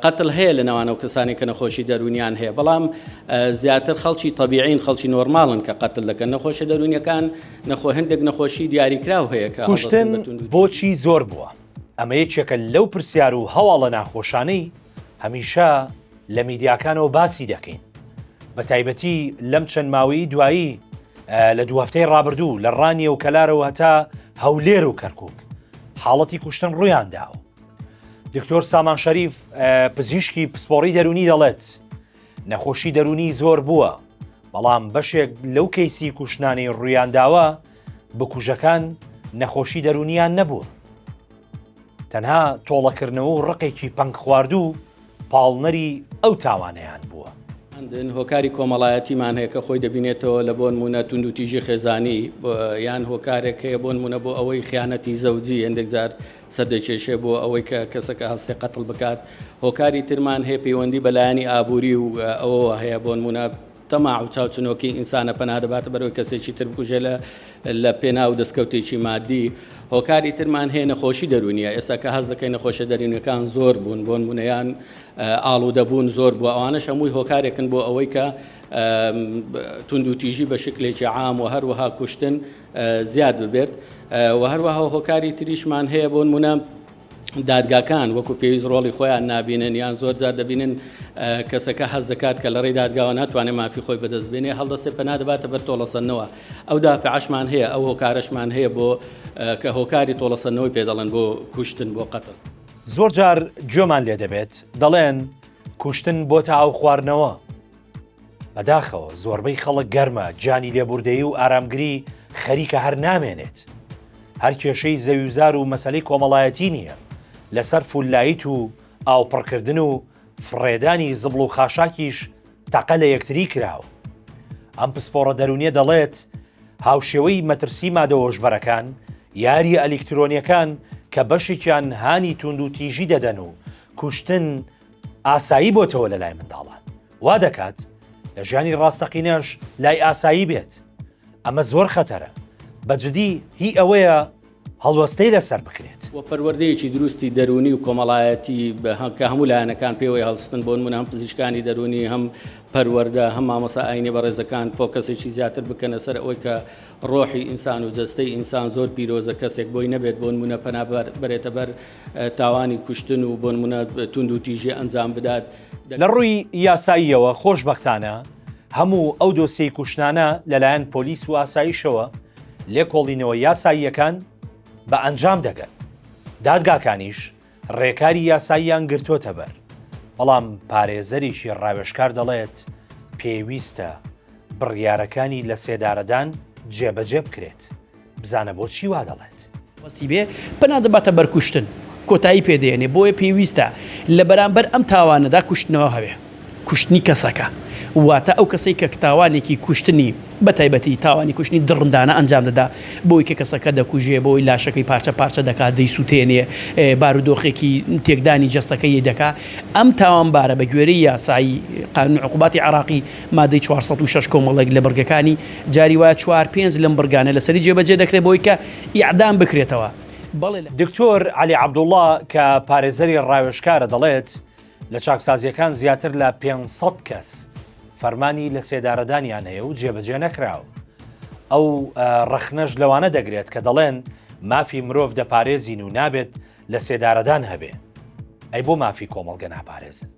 قەتل هەیە لە نێوان ئەو کەسانی کە نەخۆشی دەروونیان هەیە، بەڵام زیاتر خەڵکی تەبیعین، خەڵکی نۆرماڵن کە قەتل دەکەن. نەخۆشە دەروونیەکان نەخۆ هەندێک نەخۆشی دیاریکراو هەیە کە کوشتن بۆچی زۆر بووە؟ ئەمە یەکێکە لەو پرسیار و هەواڵە ناخۆشانەی هەمیشە لە میدیاکانەوە باسی دەکەین بە تایبەتی لەم چەند ماوەیی دوایی لە دوو هەفتەی ڕابردوو لە ڕانیە و کەلارەوە هەتا هەولێر و کەرکک حاڵەتی کوشتن ڕوویان داوە. دکتۆر سامان شەریف پزیشکی پسپۆڕی دەرونی دەڵێت نەخۆشی دەرونی زۆر بووە بەڵام بەشێک لەو کەیسی کوشتنانەی ڕوویانداوە بکوژەکان نەخۆشی دەرونیان نەبووە تەنها تۆڵەکردنەوە و ڕقێکی پەنگ خواردوو پاڵنەری ئەو تاوانەیان بووە. هەندن هۆکاری کۆمەڵایەتیمان هەیە کە خۆی دەبینێتەوە لە بۆنموونە توندوتیژی خێزانی یان هۆکارێک هەیە بۆنموونە بۆ ئەوەی خیانەتی زەوجی هەندێک جار سەردەکێشێ بۆ ئەوەی کە کەسەکە هەستێ قەتڵ بکات هۆکاری ترمان هەیە پەیوەندی بە لایەنی ئابووری و ئەوەوە هەیە بۆنموونە تەماع و چاوچنۆکی ئینسانە پەنا دەباتە بەرەوەی کەسێکی تر بکوژێ لە لە پێناو دەستکەوتێکی مادی هۆکاری ترمان هەیە نەخۆشی دەرونیە ئێستا کە هەست دەکەین نەخۆشە دەرونیەکان زۆر بوون بۆ نمونەیان ئاڵوودەبوون زۆر بووە ئەوانەش هەمووی هۆکارێکن بۆ ئەوەی کە توندوتیژی بە شکلێکی عام و هەروەها کوشتن زیاد ببێت و هەروەها هۆکاری تریشمان هەیە بۆ نمونە دادگاکان وەکو پێویست ڕۆڵی خۆیان نابینن یان زۆر جار دەبینن کەسەکە حەز دەکات کە لە ڕێی دادگاوە ناتوانێت مافی خۆی بەدەست بێنێ هەڵدەستێ پەنا دەباتە بەر تۆڵەسەندنەوە ئەو دافعەشمان هەیە ئەو هۆکارەشمان هەیە بۆ کە هۆکاری تۆڵەسەندنەوەی پێ دەڵێن بۆ کوشتن بۆ قەتڵ. زۆر جار گوێمان لێ دەبێت دەڵێن کوشتن بۆتە ئاو خواردنەوە. بەداخەوە زۆربەی خەڵک گەرمە گیانی لێبوردەیی و ئارامگری خەریکە هەر نامێنێت. هەر کێشەی زەویوزار و مەسەلەی کۆمەڵایەتی نییە، لەسەر فوللایت و ئاوپڕکردن و فڕێدانی زبڵ و خاشاکیش تەقە لە یەکتری کراوە. ئەم پسپۆڕە دەروونیە دەڵێت، هاوشێوەی مەترسی مادە هۆشبەرەکان، یارییە ئەلیکترۆنیەکان کە بەشێکیان هانی تووندوتیژی دەدەن و کوشتن ئاسایی بۆتەوە لەلای منداڵان، وا دەکات لە ژیانی ڕاستەقینەش لای ئاسایی بێت. ئەمە زۆر خەتەرە، بە جدی هی ئەوەیە هەڵوەستەی لەسەر بکرێت. وە پەروەردەیەکی دروستی دەروونی و کۆمەڵایەتی کە هەموو لایەنەکان پێوەی هەڵستن، بۆ نموونە هەم پزیشکانی دەروونی، هەم پەروەردە، هەم مامۆستا ئایینیە بەڕێزەکان فۆکەسێکی زیاتر بکەنە سەر ئەوەی کە ڕۆحی ئینسان و جەستەی ئینسان زۆر پیرۆزە، کەسێک بۆی نەبێت بۆ نموونە پەنا بەرێتە بەر تاوانی کوشتن و بۆ نموونە توندوتیژی ئەنجام بدات. لە ڕووی یاساییەوە خۆشبەختانە هەموو ئەو دۆسیەی کوشتنانە لەلایەن پۆلیس و ئاسایشەوە لێکۆڵینەوە یاساییەکان بە ئەنجام دەگەن، دادگاکانیش ڕێکاری یاساییان گرتۆتە بەر، بەڵام پارێزەرێکی ڕاوێژکار دەڵێت پێویستە بڕیارەکانی لەسێدارەدان جێبەجێ بکرێت. بزانە بۆچی وا دەڵێت. وەسی بێ پەنا دەباتە بەر کوشتن کۆتایی پێ دێنێ بۆیە پێویستە لە بەرامبەر ئەم تاوانەدا کوشتنەوە هەبێ کوشتنی کەسەکە واتە ئەو کەسەی کە تاوانێکی کوشتنی بە تایبەتی تاوانی کوشتنی دڕندانە ئەنجام دەدا بۆی کە کەسەکە دەکوژێ بۆی لاشەکەی پارچە پارچە دەکات دەیسووتێنێ بارودۆخێکی تێکدانی جەستەکەی دەکا ئەم تاوانبارە بە گوێرەی یاسایی قانون عقوباتی عراقی مادەی 406 کۆمەڵێک لە بڕگەکانی جاری وایە چوار پێنج لەم بڕگانە لەسەری جێبەجێ دەکرێت بۆی کە ئیعدام بکرێتەوە. بەڵێ لە. دکتۆر عەلی عەبدوڵا کە پارێزەری ڕاوێژکارە دەڵێت، لە چاکسازییەکان زیاتر لە 500 کەس فەرمانی لەسێدارەدانیان هەیە و جێبەجێ نەکراوە. ئەو ڕەخنەش لەوانە دەگرێت کە دەڵێن مافی مرۆڤ دەپارێزین و نابێت لەسێدارەدان هەبێ. ئەی بۆ مافی کۆمەڵگە ناپارێزن؟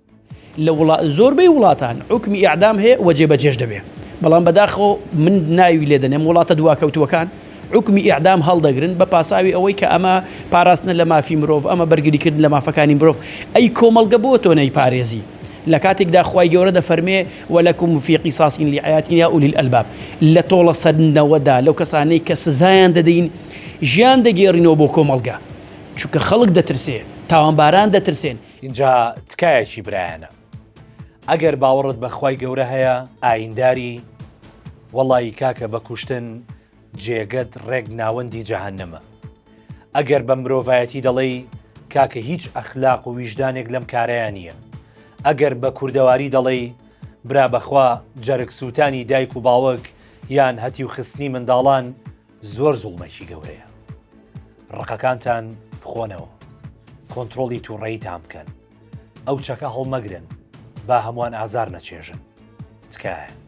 لە وڵا زۆربەی وڵاتان حوکمی ئیعدام هەیە و جێبەجێش دەبێ بەڵام بەداخەوە من ناوی لێ دەنێم وڵاتە دواکەوتووەکان حوکمی ئیعدام هەڵدەگرن بە پاساوی ئەوەی کە ئەمە پاراستنە لە مافی مرۆڤ ئەمە بەرگریکردن لە مافەکانی مرۆڤ ئەی کۆمەڵگە بۆ تۆ نەیپارێزی لە کاتێکدا خوای گەورە دەفەرمێ ولکم فی قصاص لحیات یا اولی الالباب لە تۆڵە سەندنەوەدا لەو کەسانەی کە سزایان دەدەین ژیان دەگێڕینەوە بۆ کۆمەڵگە چونکە خەڵک دەترسێ تاوانباران دەترسێن ئینجا تکایەکی برایانە ئەگەر باوەڕت بە خوای گەورە هەیە ئاینداری وەڵایی کاکە بە کوشتن جێگەت ڕێک ناوەندی جەهەنەمە ئەگەر بە مرۆڤایەتی دەڵێی کاکە هیچ ئەخلاق و ویژدانێک لەم کارەیە نییە ئەگەر بە کوردەواری دەڵێی برا بەخوا جەرگ سووتانی دایک و باوک یان هەتیو خستنی منداڵان زۆر زوڵمێکی گەورەیە ڕقەکانتان بخۆنەوە کۆنترۆڵی تووڕەیتان بکەن. ئەو چەکە هەڵمەگرن با هەمووان ئازار نەچێژن. تکایە.